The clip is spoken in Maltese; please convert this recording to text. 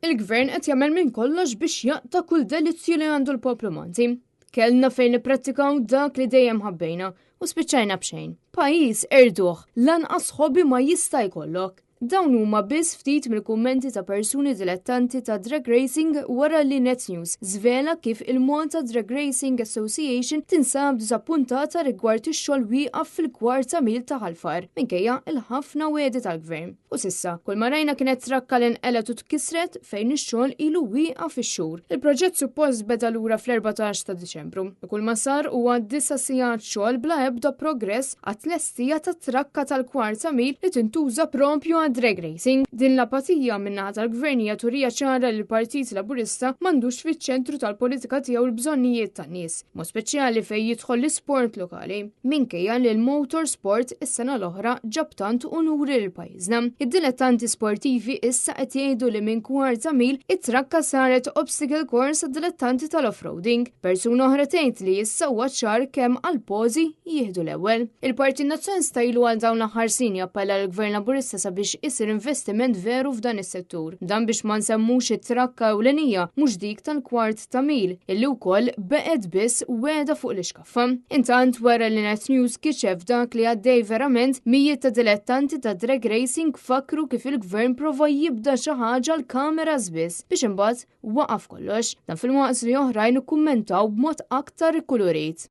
Il-Gvern qed jagħmel minn kollox biex jaqta' kull delizzju li għandu l-poplu Malti. Kellna fejn nipprattikaw dak li dejjem ħabbejna u spiċċajna b'xejn. Pajjiż erduh, lanqas hobby ma jista' jkollok. Dawn huma biss ftit mill-kummenti ta' persuni dilettanti ta' drag racing wara li Net News żvela kif il-Malta Drag Racing Association tinsab diżappuntata rigward ix-xogħol wieqaf fil-kwarta mil ta' Ħal Far minkejja l-ħafna wegħdi tal-Gvern. U s'issa, kull ma rajna kienet trakka li nqelgħet u tkissret fejn ix-xogħol ilu wieqaf ix-xhur. Il-proġett suppost beda lura fl-14 ta' Diċembru. U kull ma sar huwa disa' sigħat xogħol bla ebda progress għat-tlestija tat-trakka tal-kwart ta' mil li tintuża proprju għad-drag racing. Din l-apatija min-naħa tal-Gvern hija turija ċara li l-Partit Laburista m'għandux fiċ-ċentru tal-politika tiegħu l-bżonnijiet tan-nies. mod speċjali fejn jidħol l-isport lokali, minkejja li l-motorsport is-sena l-oħra ġab tant unuri lil pajjiżna. Id-dilettanti sportivi issa qed jgħidu li minn kwarta mil it-trakka saret obstacle course għad-dilettanti tal-offroading. Persuna oħra tgħid li issa huwa ċar kemm għall-pożi jieħdu l-ewwel. Il-Partit Nazzjonalista ilu għal dawn l-aħħar snin jappella lill-Gvern Laburista sabiex isir investiment veru f'dan is-settur. Dan biex ma nsemmux it-trakka ewlenija mhux dik tal-kwart ta' mil, illi wkoll beqgħet biss wegħda fuq l-ixkaffa. Intant wara li Net News kixef dak li għaddej verament, mijiet ta' dilettanti ta' drag racing fakru kif il-gvern prova jibda xi ħaġa l-kameras biss biex imbagħad waqaf kollox. Dan filwaqt li oħrajn ikkummentaw b'mod aktar ikkulurit.